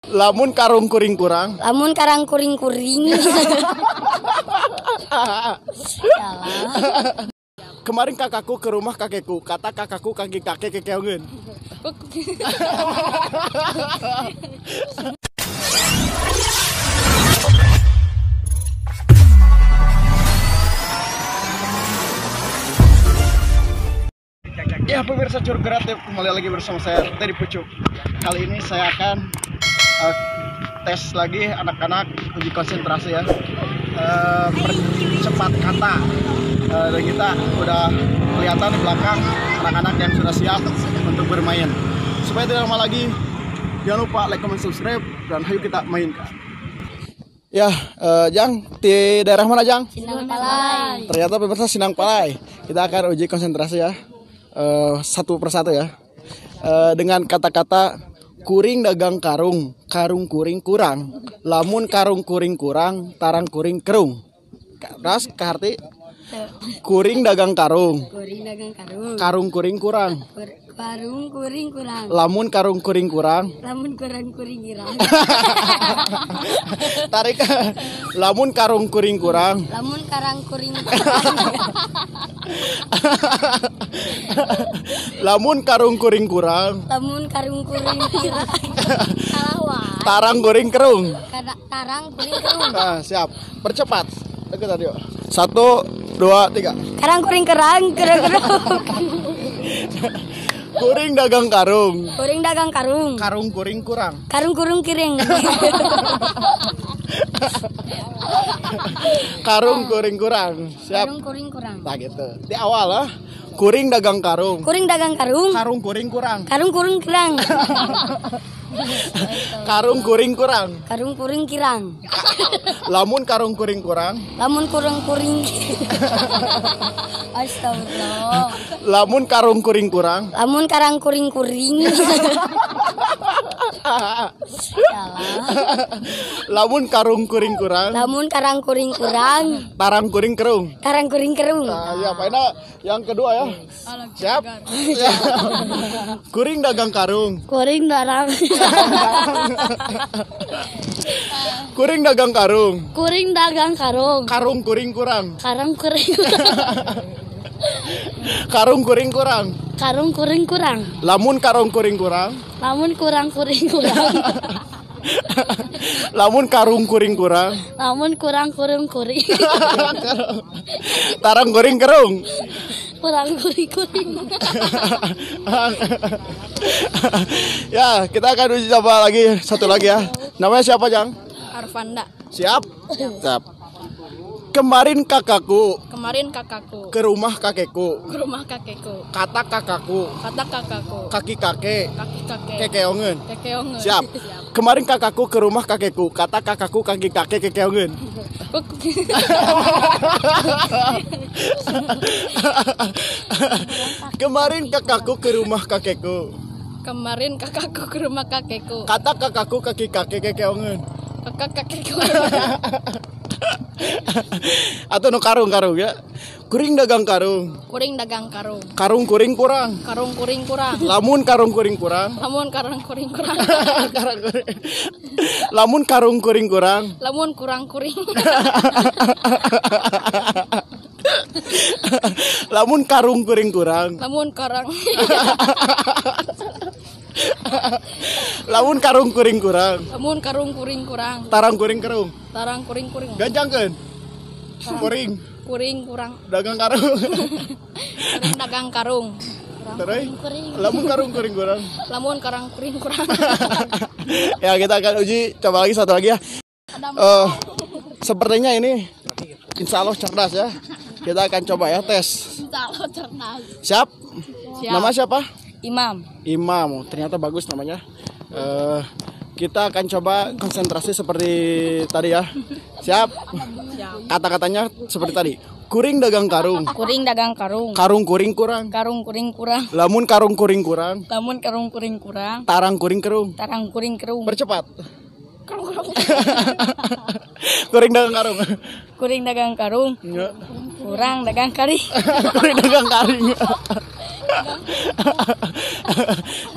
Lamun karung kuring kurang. Lamun karang kuring kuring. Kemarin kakakku ke rumah kakekku, kata kakakku kaki kakek kekeongeun. Ya pemirsa Curug Kreatif, kembali lagi bersama saya Teddy Pucuk. Kali ini saya akan tes lagi anak-anak uji konsentrasi ya, percepat kata. Dan kita udah kelihatan di belakang anak-anak yang sudah siap untuk bermain. Supaya tidak lama lagi, jangan lupa like, comment, subscribe, dan ayo kita mainkan. Ya, Jang, di daerah mana Jang? Sinang Palai. Ternyata pemirsa Sinang Palai. Kita akan uji konsentrasi ya, satu persatu ya, dengan kata-kata kuring dagang karung, karung kuring kurang, lamun karung kuring kurang, tarang kuring kerung. Ras kaharti. Kuring dagang karung, kuring dagang karung, karung kuring kurang, karung kuring kurang, lamun karung kuring kurang, lamun kurang kuring kurang. Tarik. Lamun karung kuring kurang, lamun karang kuring kurang. Lamun karung kuring kurang, lamun karung kuring kurang. Tarang kuring kerung, tarang kuring kerung. Nah, siap. Percepat. Oke tadi. 1, 2, 3. Karang kuring kerang, kerang kerung. Kuring dagang karung. Kuring dagang karung. Karung kuring kurang. Karung kurung kiring. Karung kuring kurang. Siap. Karung kuring kurang. Nah gitu. Di awal lah. Kuring dagang karung. Kuring dagang karung. Karung kuring kurang. Karung kuring kurang. Karung kuring kurang. Karung kuring kirang. Lamun karung kuring kurang. Lamun kurang kuring. Astagfirullah. Lamun karung kuring kurang. Lamun karang kuring kuring. Lamun karung kuring kurang. Lamun karang kuring kurang. Tarang kuring kerung. Tarang kuring kerung. Nah, ya, Pak Ina, yang kedua ya. Siap. Kuring dagang karung. Kuring dagang. Kuring dagang karung. Kuring dagang karung. Karung kuring kurang. Karung kuring kurang. Karung kuring kurang. Karung kuring kurang. Lamun karung kuring kurang. Lamun kurang kuring kurang. Lamun karung kuring kurang. Lamun kurang kurung kuring. Tarang kuring kerung. Kurang kuring kuring. Ya, kita akan uji coba lagi satu lagi ya. Namanya siapa, Jang? Arvanda. Siap? Siap. Kemarin kakakku. Kemarin kakakku. Ke rumah kakekku. Ke rumah kakekku. Kata kakakku. Kata kakakku. Kaki kakek. Kaki kakek. Kekeongeun. Kekeongeun. Siap. Siap. Kemarin kakakku ke rumah kakekku. Kata kakakku kaki kakek kekeongeun. Kemarin kakakku ke rumah kakekku. Kemarin kakakku ke rumah kakekku. Kata kakakku kaki kakek kekeongeun. Kakak kakekku. Atau no karung karung ya. Kuring dagang karung. Kuring dagang karung. Karung kuring kurang. Karung kuring kurang. Lamun karung kuring kurang. Lamun karung kuring kurang. Karung kuring. Lamun karung kuring kurang. Lamun kurang kuring. Lamun karung kuring kurang. Lamun karang. Lamun karung kuring kurang. Lamun karung kuring kurang. Tarang kuring kerung. Tarang kuring kuring. Ganjangkeun. Kuring. Kuring kurang. Dagang karung. Kuring dagang karung. Terus? Lamun karung kuring kurang. Lamun karang kuring kurang. Ya, kita akan uji coba lagi satu lagi ya. Sepertinya ini insya Allah cerdas ya. Kita akan coba ya tes. Insya Allah cerdas. Siap? Siap. Nama siapa? Imam. Imam, ternyata bagus namanya. Kita akan coba konsentrasi seperti tadi ya. Siap? Siap. Kata-katanya seperti tadi. Kuring dagang karung. Kuring dagang karung. Karung kuring kurang. Karung kuring kurang. Lamun karung kuring kurang. Lamun karung kuring kurang. Tarang kuring kerung. Tarang kuring kerung. Percepat. Kerung kerung. Kuring dagang karung. Kuring dagang karung. Ya. Kurang dagang kari. Kuring dagang karing.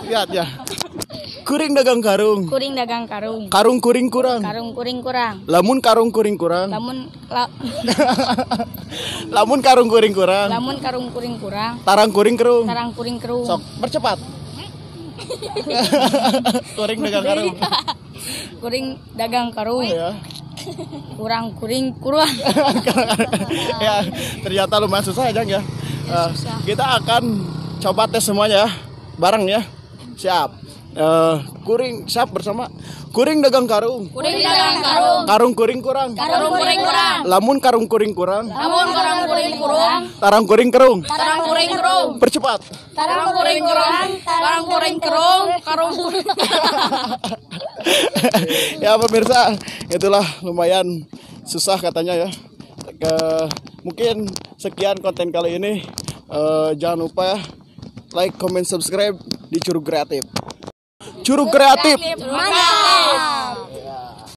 Lihat ya. Kuring dagang karung. Kuring dagang karung. Karung kuring kurang. Karung kuring kurang. Lamun karung kuring kurang. Lamun la, Lamun karung kuring kurang. lamun karung kuring kurang. Tarang kuring kerung. Tarang kuring kerung. Sok, percepat. Kuring dagang karung. Kuring dagang karung. Ya. Kurang kuring kurang. Ya, ternyata lumayan susah ya, Jang ya. Kita akan coba tes semuanya ya, bareng ya. Siap. Kuring siap bersama. Kuring dagang karung. Kuring dagang karung. Karung kuring kurang. Karung kuring kurang. Lamun karung kuring kurang. Lamun karung kuring kurang. Tarang kuring kerung. Tarang kuring kerung. Percepat. Tarang kuring kurang. Tarang kuring kerung. Karung kuring. Ya pemirsa, itulah lumayan susah katanya ya. Mungkin sekian konten kali ini. Jangan lupa ya, like, comment, subscribe di Curug Kreatif. Curug Kreatif. Mantap.